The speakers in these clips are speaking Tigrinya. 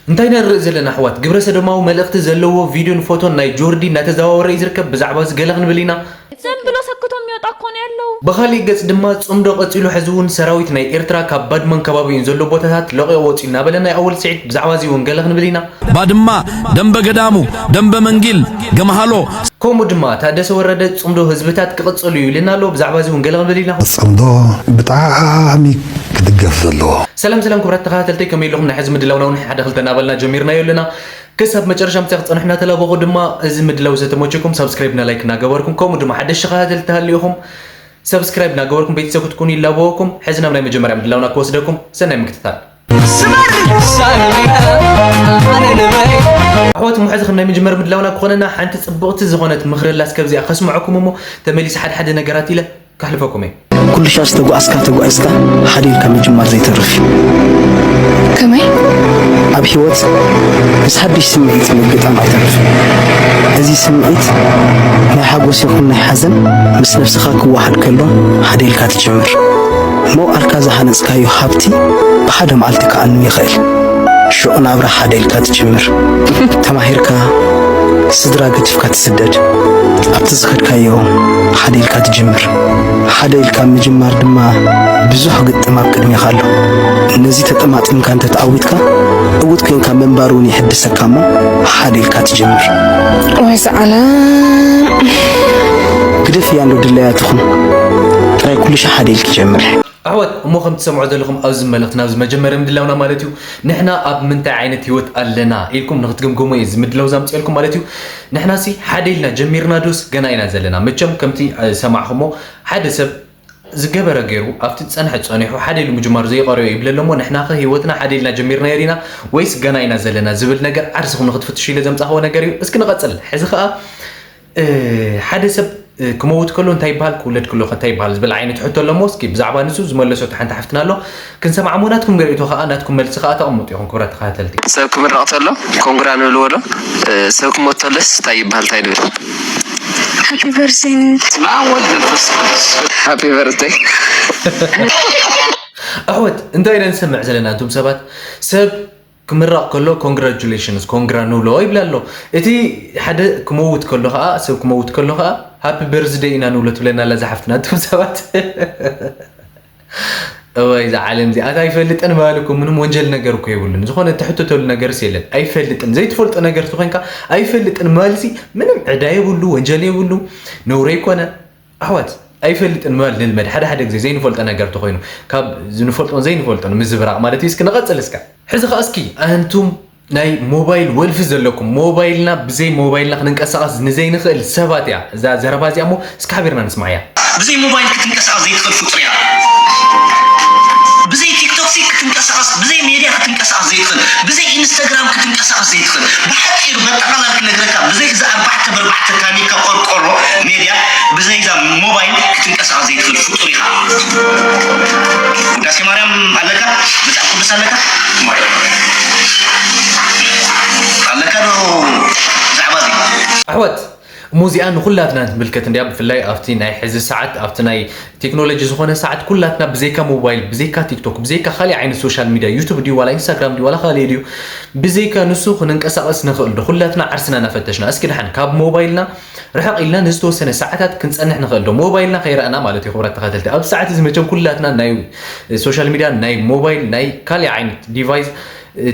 እንታይ ንርኢ ዘለና ኣሕዋት? ግብረ ሰዶማዊ መልእኽቲ ዘለዎ ቪድዮን ፎቶን ናይ ጆርዲ እናተዘዋወረ እዩ ዝርከብ። ብዛዕባ እዚ ገለ ክንብል ኢና። ዝም ብሎ ሰክቶ የሚወጣ እኮ ነው ያለው። ብኻሊእ ገጽ ድማ ጽምዶ ቀጺሉ፣ ሕዚ እውን ሰራዊት ናይ ኤርትራ ካብ ባድመን ከባቢኡን ዘሎ ቦታታት ለቒቑ ወጺኡ እናበለ ናይ ኣወል ስዒድ፣ ብዛዕባ እዚ እውን ገለ ክንብል ኢና። ባድማ፣ ደንበ ገዳሙ፣ ደንበ መንጊል፣ ገምሃሎ። ከምኡ ድማ ታደሰ ወረደ ጽምዶ ህዝብታት ክቕጽል እዩ ኢልና ኣሎ። ብዛዕባ እዚ እውን ገለ ክንብል ኢና። ጽምዶ ብጣዕሚ ክድገፍ ዘለዎ። ሰላም ሰላም ክቡራት ተኸታተልተይ፣ ከመይ ኣለኹም? ናይ ሕዚ ምድላውና እውን ሓደ ክልተ እናበልና ጀሚርናዮ ኣለና። ክሳብ መጨረሻ ምሳይ ክጸንሑ እናተላበኹ ድማ፣ እዚ ምድላው ዝተመቸኩም ሳብስክራይብ እና ላይክ እናገበርኩም፣ ከምኡ ድማ ሓደሽ ተኸታተልቲ ተሃልዩኹም ሳብስክራይብ እናገበርኩም ቤተሰብ ክትኩኑ ይላበወኩም። ሕዚ ናብ ናይ መጀመርያ ምድላውና ክወስደኩም፣ ሰናይ ምክትታል። ኣሕዋት፣ ሕዚ ከም ናይ መጀመር ምድላውና ክኾነና ሓንቲ ጽብቕቲ ዝኾነት ምኽሪ ኣላ። እስከ ኣብዚኣ ከስምዐኩም እሞ ተመሊሰ ሓደ ሓደ ነገራት ኢለ ከሕልፈኩም እየ። ኩሉ ሻዕ ዝተጓዕዝካ ተጓዒዝካ ሓደ ኢልካ ምጅማር ዘይተርፍ እዩ። ከመይ? ኣብ ህይወት ምስ ሓድሽ ስምዒት ምግጣም ኣይተርፍን። እዚ ስምዒት ናይ ሓጎስ ይኹን ናይ ሓዘን ምስ ነብስኻ ክወሓድ ከሎ ሓደ ኢልካ ትጅምር። መውዓልካ ዝሃነጽካዮ ሃብቲ ብሓደ መዓልቲ ክኣኑ ይኽእል። ሽዑ ናብራ ሓደ ኢልካ ትጅምር። ተማሂርካ ስድራ ገዲፍካ ትስደድ። ኣብቲ ዝኸድካዮ ሓደ ኢልካ ትጅምር። ሓደ ኢልካ ምጅማር ድማ ብዙሕ ግጥም ኣብ ቅድሜኻ ኣሎ። ነዚ ተጠማጢምካ እንተተዓዊትካ ዕዉት ኮይንካ ምንባር እውን ይሕድሰካ እሞ ሓደ ኢልካ ትጅምር። ወይ እዚ ዓለም። ግደፍያ እንዶ ድላያ ትኹን ጥራይ ኩሉ ሻዕ ሓደ ኢልኪ ጀምሪ። ኣሕዋት እሞ ከም ትሰምዑ ዘለኹም ኣብዚ መልእኽቲ ናብዚ መጀመርያ ምድላውና ማለት እዩ ንሕና ኣብ ምንታይ ዓይነት ህይወት ኣለና ኢልኩም ንክትግምግሙ እየ እዚ ምድላው ዛምፅኤልኩም ማለት እዩ። ንሕናሲ ሓደ ኢልና ጀሚርና ዶስ ገና ኢና ዘለና? መቸም ከምቲ ዝሰማዕኹሞ ሓደ ሰብ ዝገበረ ገይሩ ኣብቲ ዝፀንሐ ፀኒሑ ሓደ ኢሉ ምጅማሩ ዘይቀርዮ ይብለሎ እሞ ንሕናኸ ህይወትና ሓደ ኢልና ጀሚርናዮ ዲና ወይስ ገና ኢና ዘለና ዝብል ነገር ዓርስኹም ንክትፍትሹ ኢለ ዘምፃኽዎ ነገር እዩ። እስኪ ንቐፅል። ሕዚ ኸዓ ሓደ ሰብ ክመውት ከሎ እንታይ ይበሃል? ክውለድ ከሎ ከ እንታይ ይበሃል? ዝብል ዓይነት ሕቶ ኣለሞ። እስኪ ብዛዕባ ንሱ ዝመለሰቶ ሓንቲ ሓፍትና ኣሎ ክንሰምዓ እሞ ናትኩም ርእይቶ ከዓ ናትኩም መልሲ ከዓ ተቐምጡ ኢኹም ክቡራት ተኸታተልቲ። ሰብ ክምረቕ ተሎ ኮንግራ ንብልዎ ዶ? ሰብ ክሞት ተሎስ እንታይ ይበሃል እንታይ ንብል? Happy birthday. Happy birthday. ኣሕወት እንታይ ኢና ንሰምዕ ዘለና እንቱም ሰባት ሰብ ክምረቕ ከሎ congratulations ኮንግራ ንብሎ ይብላ ኣሎ። እቲ ሓደ ክመውት ከሎ ከዓ ሰብ ክመውት ከሎ ከዓ ሃፒ በርዝደይ ኢና ንብሎ ትብለና ኣላ እዛ ሓፍትና። እንቱም ሰባት እዋይ እዛ ዓለም እዚኣ ኣታ ኣይፈልጥን ምባል እኮ ምንም ወንጀል ነገር እኮ የብሉን። ዝኾነ ትሕተተሉ ነገርስ የለን። ኣይፈልጥን ዘይትፈልጦ ነገር ተኾይንካ ኣይፈልጥን ምባልሲ ምንም ዕዳ የብሉ ወንጀል የብሉ ነውሪ ኣይኮነ። ኣሕዋት ኣይፈልጥን ምባል ንልመድ ሓደ ሓደ ግዜ ዘይንፈልጦ ነገር ተኾይኑ ካብ ዝንፈልጦን ዘይንፈልጦን ምዝብራቕ ማለት እዩ። እስኪ ንቐጽል እስከ ሕዚ ኸዓ እስኪ ኣንቱም ናይ ሞባይል ወልፊ ዘለኩም ሞባይልና ብዘይ ሞባይልና ክንንቀሳቐስ ንዘይንኽእል ሰባት እያ እዛ ዘረባ እዚኣ እሞ እስኪ ሓቢርና ንስማዕያ። ብዘይ ሞባይል ክትንቀሳቐስ ዘይትኽእል ፍጡር እያ። ብዘይ ቲክቶክ ሲ ክትንቀሳቐስ ብዘይ ሜድያ ክትንቀሳቐስ ዘይትኽእል ብዘይ ኢንስታግራም ክትንቀሳቐስ ዘይትኽእል ብሓፂሩ በጠቓላል ክነግረካ ብዘይ እዚ ኣርባዕተ ብኣርባዕተ ታኒካ ቆርቆሮ ሜድያ ብዘይ እዛ ሞባይል ክትንቀሳቐስ ዘይትኽእል ፍጡር ኢኻ። ውዳሴ ማርያም ኣለካ? መጽሓፍ ቅዱስ ኣለካ? ኣለካ ዶ? ብዛዕባ እዚ ኣሕዋት እሞ እዚኣ ንኹላትና ትምልከት እንድያ ብፍላይ ኣብቲ ናይ ሕዚ ሰዓት ኣብቲ ናይ ቴክኖሎጂ ዝኾነ ሰዓት ኩላትና ብዘይካ ሞባይል ብዘይካ ቲክቶክ ብዘይካ ካሊእ ዓይነት ሶሻል ሚድያ ዩቱብ ድዩ ዋላ ኢንስታግራም ድዩ ዋላ ካሊእ ድዩ ብዘይካ ንሱ ክንንቀሳቐስ ንኽእል ዶ? ኩላትና ዓርስና እናፈተሽና እስኪ ደሓን ካብ ሞባይልና ርሕቕ ኢልና ንዝተወሰነ ሰዓታት ክንጸንሕ ንኽእል ዶ? ሞባይልና ከይረኣና ማለት እዩ። ክቡራት ተኸታተልቲ ኣብዚ ሰዓት እዚ መቸም ኩላትና ናይ ሶሻል ሚድያ ናይ ሞባይል ናይ ካሊእ ዓይነት ዲቫይስ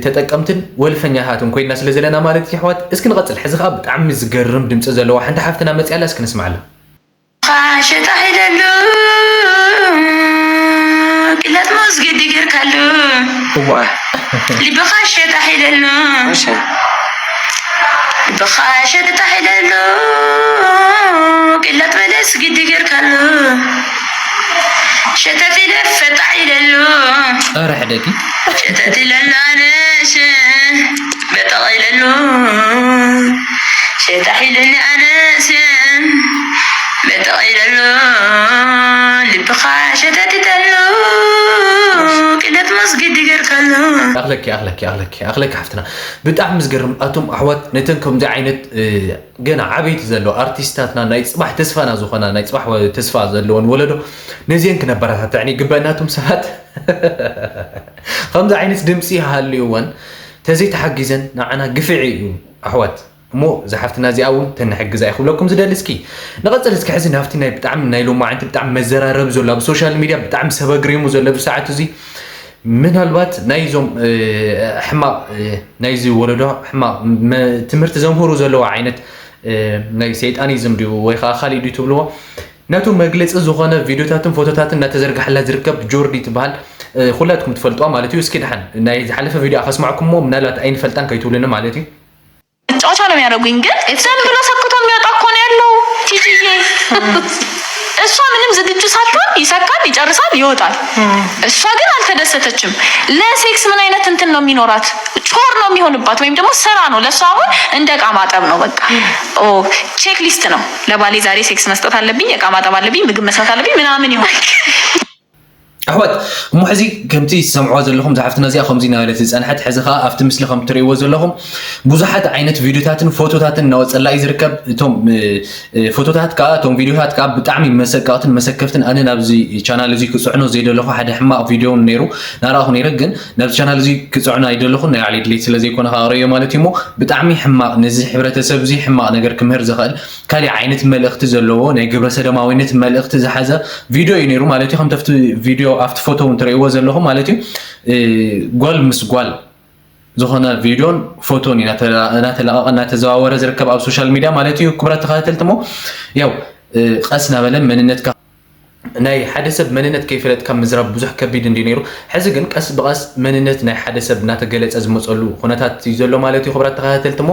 ተጠቀምትን ወልፈኛታትን ኮይንና ስለ ዘለና ማለት እዩ ኣሕዋት። እስኪ ንቐጽል። ሕዚ ኸኣ ብጣዕሚ ዝገርም ድምጺ ዘለዋ ሓንቲ ሓፍትና መጺኣ ኣላ። እስኪ ንስምዓላ። ሸጣሕ ኢለሉ ቅለት መስገዲ ጌርካሉ እዋ ልብኻ ሸጣሕ ኢለሉ እሺ ልብኻ ሸጣሕ ኢለሉ ቅለት መስገዲ ጌርካሉ ሸተት ኢለ ፈጣሕ ኢለሉ ኧረ ሕደጊ ሸተት ኢለሉ ኣነሽ በጠቕ ኢለሉ ሸጣሕ ኢሉኒ ኣነስ በጠቕ ኢለሉ ልብኻ ሸተት ኢለሉ ቅለት መስገዲ ጌርካሉ ኣኽለኪ ኣኽለኪ ኣኽለኪ ኣኽለኪ ሓፍትና ብጣዕሚ ዝገርም ኣቶም ኣሕዋት ነተን ከምዚ ዓይነት ገና ዓበይቲ ዘለዋ ኣርቲስታትና ናይ ፅባሕ ተስፋና ዝኾና ናይ ፅባሕ ተስፋ ዘለወን ወለዶ ነዚአን ክነበረታትዐን ይግበአና እቶም ሰባት ከምዚ ዓይነት ድምፂ ሃልይወን ተዘይተሓጊዘን ንዓና ግፍዒ እዩ ኣሕዋት። እሞ እዛ ሓፍትና እዚኣ እውን ተንሕግዛ እዩ ክብለኩም ዝደሊ። እስኪ ንቐፅል። እስኪ ሕዚ ናብቲ ናይ ብጣዕሚ ናይ ሎማዓንቲ ብጣዕሚ መዘራረቢ ዘሎ ኣብ ሶሻል ሚድያ ብጣዕሚ ሰብ ኣግሪሙ ዘሎ ብሰዓቱ እዚ ምናልባት ናይዞም ሕማቕ ናይዚ ወለዶ ሕማቕ ትምህርቲ ዘምህሩ ዘለዋ ዓይነት ናይ ሰይጣኒዝም ድዩ ወይ ከዓ ካሊእ ድዩ ትብልዎ ነቱ መግለፂ ዝኾነ ቪዲዮታትን ፎቶታትን እናተዘርግሓላ ዝርከብ ጆርዲ ትበሃል። ኩላትኩም ትፈልጥዋ ማለት እዩ። እስኪ ድሓን ናይ ዝሓለፈ ቪዲዮ ከስማዕኩሞ ምናልባት ኣይንፈልጣን ከይትብሉኒ ማለት እዩ። መጫወቻ ነው የሚያደርጉኝ። ግን ዝም ብሎ ሰክቶ የሚወጣ እኮ ነው ያለው። ቲጂዬ እሷ ምንም ዝግጁ ሳትሆን ይሰካል፣ ይጨርሳል፣ ይወጣል። እሷ ግን አልተደሰተችም። ለሴክስ ምን አይነት እንትን ነው የሚኖራት? ቾር ነው የሚሆንባት ወይም ደግሞ ስራ ነው ለእሷ። አሁን እንደ እቃ ማጠብ ነው በቃ። ቼክ ሊስት ነው። ለባሌ ዛሬ ሴክስ መስጠት አለብኝ፣ እቃ ማጠብ አለብኝ፣ ምግብ መስራት አለብኝ ምናምን ይሆናል። ኣሕዋት እሞ ሕዚ ከምቲ ዝሰምዕዋ ዘለኹም ዝሓፍትና እዚኣ ከምዚ እናበለት ዝፀንሐት ሕዚ ከዓ ኣብቲ ምስሊ ከም ትርእይዎ ዘለኹም ብዙሓት ዓይነት ቪዲዮታትን ፎቶታትን እናወፀላ እዩ ዝርከብ። እቶም ፎቶታት ከዓ እቶም ቪዲዮታት ከዓ ብጣዕሚ መሰቀቕትን መሰከፍትን ኣነ ናብዚ ቻናል እዚ ክፅዕኖ ዘይደለኹ ሓደ ሕማቕ ቪዲዮ እውን ነይሩ ናርኣኹ ነይረ። ግን ናብዚ ቻናል እዚ ክፅዕኖ ኣይደለኹን ናይ ባዕለይ ድሌት ስለ ዘይኮነ ከዓ ክርእዮ ማለት እዩ። እሞ ብጣዕሚ ሕማቕ ነዚ ሕብረተሰብ እዚ ሕማቕ ነገር ክምህር ዝኽእል ካሊእ ዓይነት መልእኽቲ ዘለዎ ናይ ግብረ ሰዶማዊነት መልእኽቲ ዝሓዘ ቪድዮ እዩ ነይሩ ማለት እዩ። ከምቲ ኣብቲ ቪድዮ ኣብቲ ፎቶ እውን ትርእይዎ ዘለኹም ማለት እዩ። እ፣ ጓል ምስ ጓል ዝኾነ ቪድዮን ፎቶን እዩ እናተ- እናተለቐቐ እናተዘዋወረ ዝርከብ ኣብ ሶሻል ሚድያ ማለት እዩ። ክቡራት ተኸታተልቲ እሞ ያው እ፣ ቀስ እናበለ መንነትካ ናይ ሓደ ሰብ መንነት ከይፈለጥካ ምዝራብ ብዙሕ ከቢድ እንዲ ነይሩ። ሕዚ ግን ቀስ ብቐስ መንነት ናይ ሓደ ሰብ እናተገለጸ ዝመጸሉ ኩነታት እዩ ዘሎ ማለት እዩ። ክቡራት ተኸታተልቲ እሞ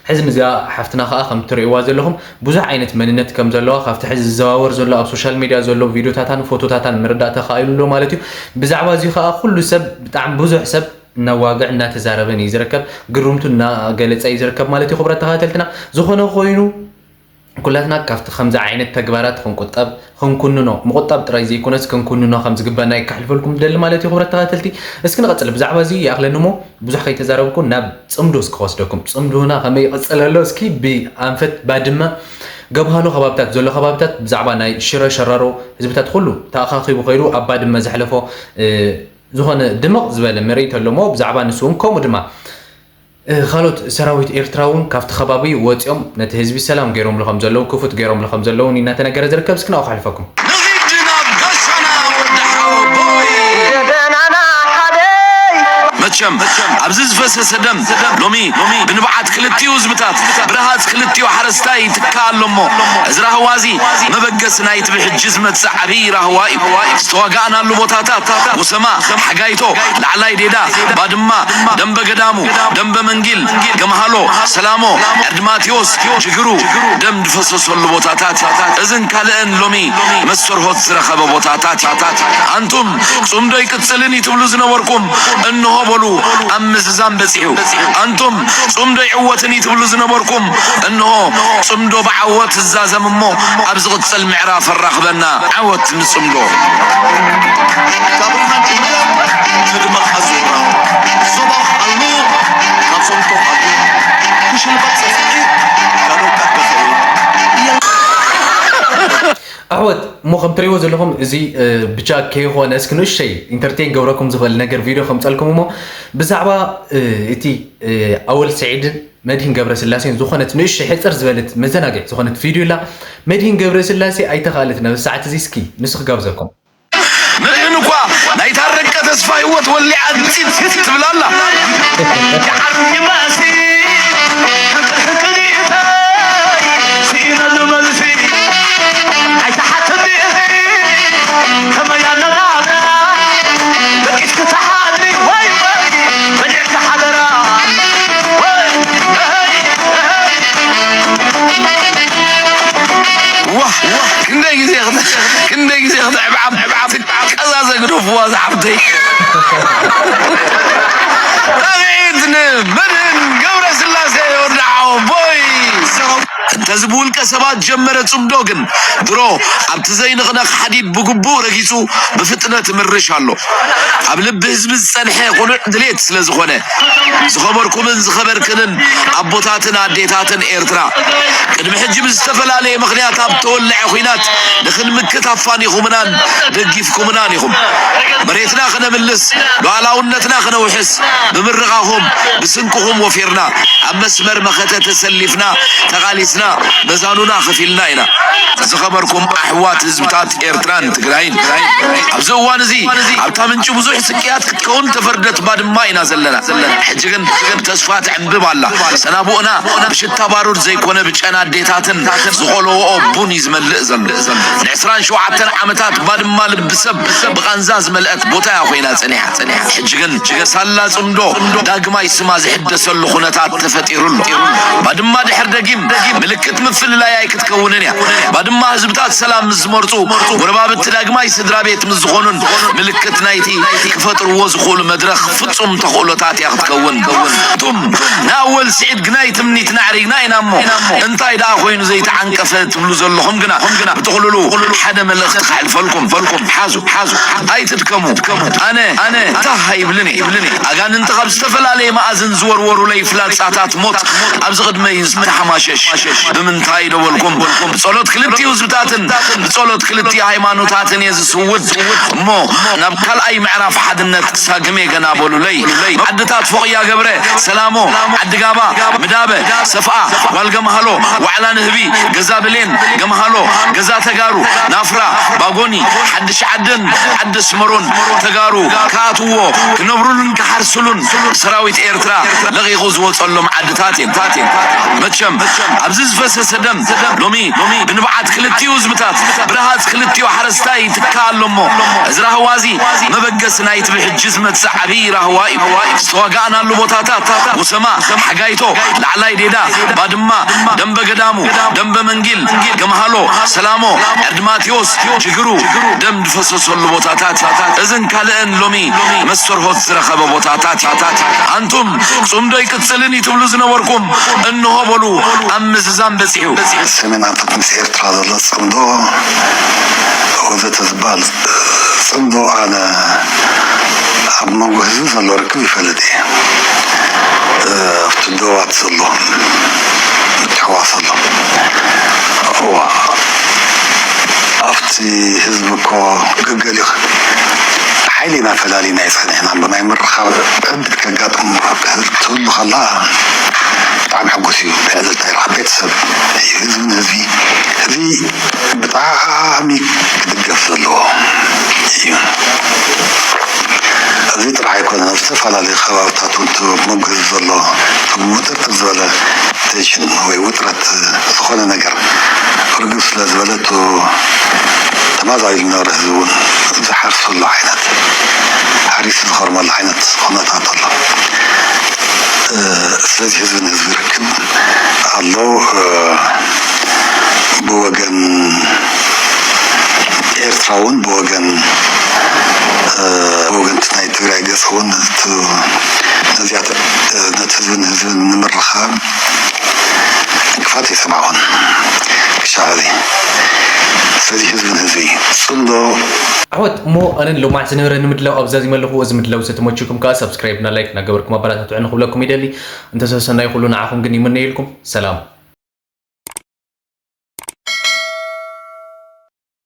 ሕዚ ንዛ ሓፍትና ከዓ ከም ትርእይዋ ዘለኹም ብዙሕ ዓይነት መንነት ከም ዘለዋ ካብቲ ሕዚ ዝዘዋወር ዘሎ ኣብ ሶሻል ሚድያ ዘሎ ቪድዮታታን ፎቶታታን ምርዳእ ተኻኢሉ ኣሎ ማለት እዩ። ብዛዕባ እዚ ከዓ ኩሉ ሰብ ብጣዕሚ ብዙሕ ሰብ እናዋግዕ እናተዛረበን እዩ ዝርከብ፣ ግርምቱ እናገለጸ እዩ ዝርከብ ማለት እዩ። ክቡራት ተኸታተልትና ዝኾነ ኮይኑ ኩላትና ካብቲ ከምዚ ዓይነት ተግባራት ክንቁጠብ ክንኩንኖ ምቁጣብ ጥራይ ዘይኮነስ ክንኩንኖ ከም ዝግበና እዩ ከሕልፈልኩም ደሊ ማለት እዩ። ክብረት ተኸታተልቲ እስኪ ንቐጽል ብዛዕባ እዚ ይኣኽለኒ እሞ ብዙሕ ከይተዛረብኩ ናብ ጽምዶ እስኪ ክወስደኩም። ጽምዶና ከመይ ይቕጽል ኣሎ እስኪ ብኣንፈት ባድመ ገምሃሎ ከባብታት ዘሎ ከባብታት ብዛዕባ ናይ ሽረ ሸራሮ ህዝብታት ኩሉ ተኣኻኺቡ ከይዱ ኣብ ባድመ ዘሕለፎ እ፣ ዝኾነ ድምቕ ዝበለ ምርኢት ኣሎ እሞ ብዛዕባ ንሱ እውን ከምኡ ድማ እ፣ ካልኦት ሰራዊት ኤርትራ እውን ካብቲ ከባቢ ወፂኦም ነቲ ህዝቢ ሰላም ገይሮምሉ ከም ዘለዉ ክፉት ገይሮምሉ ከም ዘለዉ እውን እናተነገረ ዝርከብ እስኪ ናብኡ ከሕልፈኩም። ንኺድ ናብ ጋሻና ወዲ ሓወቦይ። መቸም ኣብዚ ዝፈሰሰ ደም ሎሚ ብንብዓት ክልቲኡ ህዝብታት ብርሃፅ ክልቲኡ ሓረስታይ ይትካ ኣሎ እሞ እዚ ራህዋ እዚ መበገሲ ናይቲ ብሕጂ ዝመፅእ ዓብዪ ራህዋ እዩ። ዝተዋጋእናሉ ቦታታት ጉሰማ፣ ሓጋይቶ፣ ላዕላይ ዴዳ፣ ባድማ፣ ደንበ ገዳሙ፣ ደንበ መንጊል፣ ገምሃሎ፣ ሰላሞ፣ ዕርዲ ማቴዎስ፣ ጅግሩ፣ ደም ዝፈሰሰሉ ቦታታት እዝን ካልእን ሎሚ መስተርሆት ዝረኸበ ቦታታት እዩ። ኣንቱም ጽምዶ ኣይቅጽልን እዩ ትብሉ ዝነበርኩም እንሆ በሉ ኣብ ምዝዛም በጺሑ። ኣንቱም ጽምዶ ኣይዕወትን እዩ ትብሉ ዝነበርኩም እንሆ ጽምዶ ብዓወት ትዛዘም እሞ ኣብ ዝቕጽል ምዕራፍ ኣራኽበና። ዓወት ንጽምዶ። ኣሕወት እሞ ከም ትሪእዎ ዘለኹም እዚ ብቻ ከይኾነ እስኪ ንእሸይ ኢንተርቴን ገብረኩም ዝኽእል ነገር ቪድዮ ከምፀልኩም እሞ ብዛዕባ እቲ ኣወል ስዒድን መድህን ገብረስላሴን ዝኾነት ንእሸይ ሕፅር ዝበለት መዘናግዒ ዝኾነት ቪድዮ ላ መድህን ገብረስላሴ ኣይተኻለት ናብ ሰዓት እዚ እስኪ ንሱ ክጋብዘኩም መድህን እኳ ናይ ታረቀ ተስፋ ህይወት ወሊዓ ፂት ትብል ኣላ። ክንደይ ግዜ ክትዕብዓብ ቀዛ ዘግደፍዋ ዝሓፍተይ። ጣቕዒት ንመድህን ገብረስላሴ ወዲ ሓወቦይ። እንተዚ ብውልቀ ሰባት ጀመረ ጽምዶ ግን ድሮ ኣብቲ ዘይንቕነቕ ሓዲድ ብግቡእ ረጊጹ ብፍጥነት ምርሽ ኣሎ። ኣብ ልቢ ህዝቢ ዝጸንሐ ቁኑዕ ድሌት ስለ ዝኾነ፣ ዝኸበርኩምን ዝኸበርክንን ኣቦታትን ኣዴታትን ኤርትራ፣ ቅድሚ ሕጂ ብዝተፈላለየ ምኽንያት ኣብ ተወልዐ ኲናት ንኽንምክት ኣፋኒኹምናን ደጊፍኩምናን ኢኹም። መሬትና ክነምልስ፣ ሉዓላውነትና ክነውሕስ፣ ብምርቓኹም፣ ብስንቅኹም ወፊርና፣ ኣብ መስመር መኸተ ተሰሊፍና፣ ተቓሊስና፣ መዛኑና ከፊልና ኢና። ዝኸበርኩም ኣሕዋት ህዝብታት ኤርትራን ትግራይን፣ ኣብዚ እዋን እዚ ኣብታ ምንጪ ብዙሕ ስቅያት ክትከውን ተፈርደት ባድማ ኢና ዘለና። ሕጂ ግን ተስፋ ትዕንብብ ኣላ። ሰናቡእና ብሽታ ባሩድ ዘይኮነ ብጨና ኣዴታትን ዝቆለወኦ ቡን እዩ ዝመልእ ዘሎ። ንዕስራን ሸውዓተን ዓመታት ባድማ ልቢ ሰብ ብቓንዛ ዝመልአት ቦታ እያ ኮይና ጸኒሓ። ሕጂ ግን ሳላ ጽምዶ ዳግማይ ስማ ዝሕደሰሉ ኩነታት ተፈጢሩ ኣሎ። ባድማ ድሕር ደጊም ምልክት ምፍልላይ ኣይክትከውንን እያ። ባድማ ህዝብታት ሰላም ምስ ዝመርጹ፣ ጎረባብቲ ዳግማይ ስድራ ቤት ምስ ዝኾኑን ምልክት ናይቲ ክፈጥርዎ ዝኽእሉ መድረኽ ፍጹም ተኽእሎታት እያ ክትከውን። ቱም ንኣወል ስዒድ ግናይ ትምኒት ናዕሪግና ኢና እሞ እንታይ ደኣ ኮይኑ ዘይተዓንቀፈ ትብሉ ዘለኹም ግና ብጥቕልሉ ሓደ መልእኽቲ ከሕልፈልኩም። ሓዙ፣ ሓዙ፣ ኣይትድከሙ። ኣነ፣ ኣነ ታህ ኣይብልን እየ። ኣጋንንቲ ካብ ዝተፈላለየ መኣዝን ዝወርወሩለይ ፍላጻታት ሞት ኣብዚ ቅድመይ ዝተሓማሸሽ። ብምንታይ ደበልኩም? ብጸሎት ክልቲኡ ህዝብታትን ብጸሎት ክልቲኡ ሃይማኖታትን እየ ዝስውድ እሞ ናብ ካልኣይ ምዕራፍ ሓድነት ሳግም እየ ገና በሉለይ። ዓድታት ፎቕያ ገብረ፣ ሰላሞ፣ ዓዲ ጋባ፣ ምዳበ፣ ሰፍኣ፣ ጓል ገምሃሎ፣ ዋዕላ ንህቢ፣ ገዛ ብሌን፣ ገምሃሎ፣ ገዛ ተጋሩ፣ ናፍራ፣ ባጎኒ፣ ሓድሽ ዓድን ዓዲ ኣስመሮን ተጋሩ ክኣትዎ፣ ክነብሩሉን ክሓርስሉን ሰራዊት ኤርትራ ለቒቑ ዝወጸሎም ዓድታት እየን። መቸም ኣብዚ ዝፈሰሰ ደም ሎሚ ብንብዓት ክልቲኡ ህዝብታት ብረሃጽ ክልቲኡ ሓረስታይ ይትካ ኣሎ እሞ፣ እዚ ራህዋ እዚ መበገሲ ናይቲ ብሕጂ ዝመጽእ ዓብዪ ራህዋ እዩ። ዝተዋጋእናሉ ቦታታት፣ ጉሰማ፣ ሓጋይቶ፣ ላዕላይ ዴዳ፣ ባድማ፣ ደንበ ገዳሙ፣ ደንበ መንጊል፣ ገምሃሎ፣ ሰላሞ፣ ዕርዲ ማቴዎስ፣ ጅግሩ፣ ደም ዝፈሰሰሉ ቦታታት፣ እዝን ካልእን ሎሚ መስተርሆት ዝረኸበ ቦታታት እዩ። ኣንቱም ጽምዶ ይቅጽልን እዩ ትብሉ ዝነበርኩም፣ እንሆ በሉ ኣብ ምዝዛም በጺሑ። ሰሜን ኣንፈት ምስ ኤርትራ ዘሎ ጽምዶ ወዘተ ዝበሃል ጽምዶ ኣነ ኣብ መንጎ ህዝቢ ዘሎ ርክብ ይፈልጥ እየ። ኣብቲ ዶባት ዘሎ ምትሕዋስ ኣሎ። እዋ፣ ኣብቲ ህዝቢ እኮ ገገሊኡ ሓይሊ ኢና ፈላሊና ኣይጸኒሕና። እምበር ናይ ምርኻብ ዕድል ከጋጥም ትህሉ ከላ ብጣዕሚ ሕጉስ እዩ። ብዕልልታ ይረኽብ። ቤተሰብ እዩ፣ ህዝቢ ንህዝቢ። እዚ ብጣዕሚ ክድገፍ ዘለዎ እዩ። እዚ ጥራሕ ኣይኮነን፣ ኣብ ዝተፈላለዩ ከባብታት እውን እቲ መጉህዝ ዘሎ እቲ ውጥርጥር ዝበለ ቴንሽን ወይ ውጥረት ዝኾነ ነገር ርግብ ስለ ዝበለ፣ እቲ ተማዛቢሉ ዝነበረ ህዝቢ እውን ዝሓርሰሉ ዓይነት፣ ሓሪሱ ዝኸርመሉ ዓይነት ኩነታት ኣሎ። እ፣ ስለዚ ህዝቢ ንህዝቢ ርክብ ኣሎ። እ፣ ብወገን ኤርትራ እውን ብወገን፣ እ፣ ወገንቲ ናይ ትግራይ ገጽ እውን እቲ ነዚኣ ተ-፣ ነቲ ህዝብን ህዝብን ንምርኻብ እንቅፋት ኣይሰማዕኹን ክሻዕ እዚ። ስለዚ ህዝብን ህዝቢ ጽምዶ። ኣሕዋት፣ እሞ ኣነን ሎማዕ ዝነበረ ንምድላው ኣብዛዚመ ኣለኹ። እዚ ምድላው ዝተመችኩም ከኣ ሳብስክራይብ እና ላይክ እናገበርኩም ኣበረታትዑ ንክብለኩም ይደሊ። እንተ ሰሰናይ ኩሉ ንዓኹም ግን ይምነየልኩም። ሰላም።